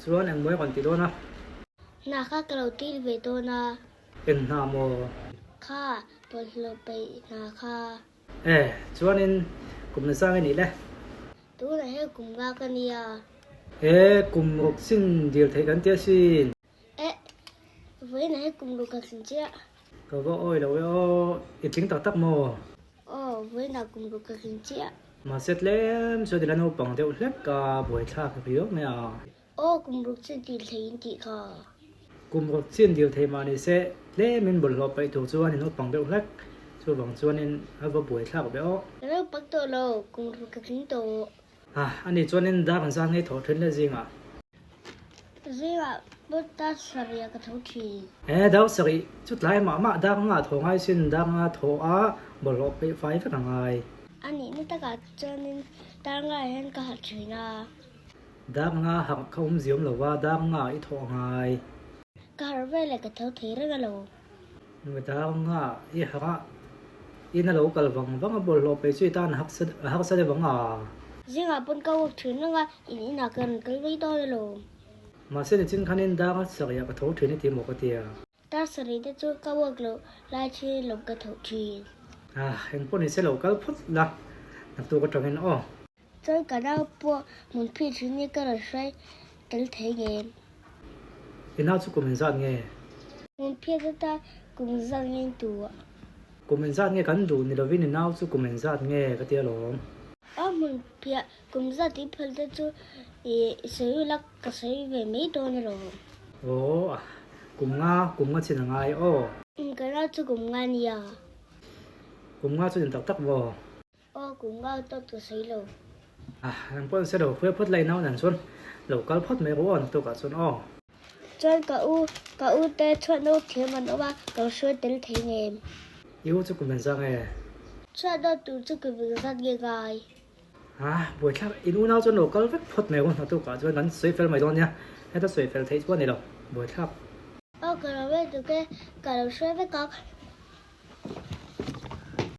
Chuan engmaw i rawn ti dawn a? Hna kha ka lo til ve dawn a. Eng hna maw? Kha, bawlhhlawh peih hna kha. E, chuanin kum na zang i nih le? Tunah hian kum nga ka nia. E, kum ruk chin dil theih kan ti asin. E, vawiinah hian kum ruk ka tling chiah. Ka va awi lo e aw, i tling tak tak maw? Aw, vawiinah kum ruk ka tling chiah. Mahse tlem chuan i la naupang deuh hlek a, buaithlak riau mai a. Aw, kum ruk chin dil thei in tih kha. Kum ruk chin dil thei mah ni se, tlemin bawlhhlawh paih tur chuan i naupang deuh hlek. Chuvang chuanin a va buaithlak ve aw. Ka naupang tawh lo, kum ruk ka tling tawh. A, ani chuanin dar an zang ngei tho thin le zingah. Zingah pawh dar sarih ah ka tho thin. E, dar sarih chu tlai mah mah dar nga tho ngai sin, dar nga tho a bawlhhlawh peih fai vek a ngai. A nihna takah chuanin dar nga ah hian ka harh thin a. Dar nga harh kha awm ziawm lo va, dar nga i thawh a ngai. Ka harh veleh ka tho thei reng a lo. Dar nga i harh a, in a lo kal vang vang a, bawlhhlawh peih chu i tan a harsa deuh ang a. Zingah pawn ka walk thin reng a, in inah ka rawn kal mai dawn alawm. Mahse nichin khanin dar sarih ah ka tho thin i ti maw ka ti a. Dar sarih te chu ka walk loh lai thin lawm ka tho thin. Ah, engpawh nise lo kal phawt la, naktuk atangin aw. Chuan ka nau pawh hmun phih thin hi ka rawn hruai tel thei ngem. I nau chu kum engzat nge? Hmun phiat ata kum engzat nge in duh a? Kum engzat nge kan duh ni lovin i nau chu kum engzat nge ka ti alawm. A hmun phiah kum zat i phal te chu i sawi ula ka sawi ve mai dawn alawm. Aw, kum nga, kum nga chin a ngai aw. Ka nau chu kum nga nia. Kum nga chu ni tak tak maw? Aw kum ngau tawp ka sawi lo. Ah, nang pawh an se lo khuai phawt lai nau nan chuan lo kal phawt mai rawh aw naktuk ah chuan aw. Chuan ka u, ka u te chhuat no thiam an awm a, ka hruai tel thei ngem. I u chu kum engzah nge? Chhuat no tur chu kum engzat nge ngai? Ah, buaithlak in unau chuan lo kal vek phawt mai rawh naktuk ah chuan kan sawi fel mai dawn nia, heta sawi fel theih chuan ni lo, buaithlak. Aw ka lo ve tuk e, ka lo hruai vek ang.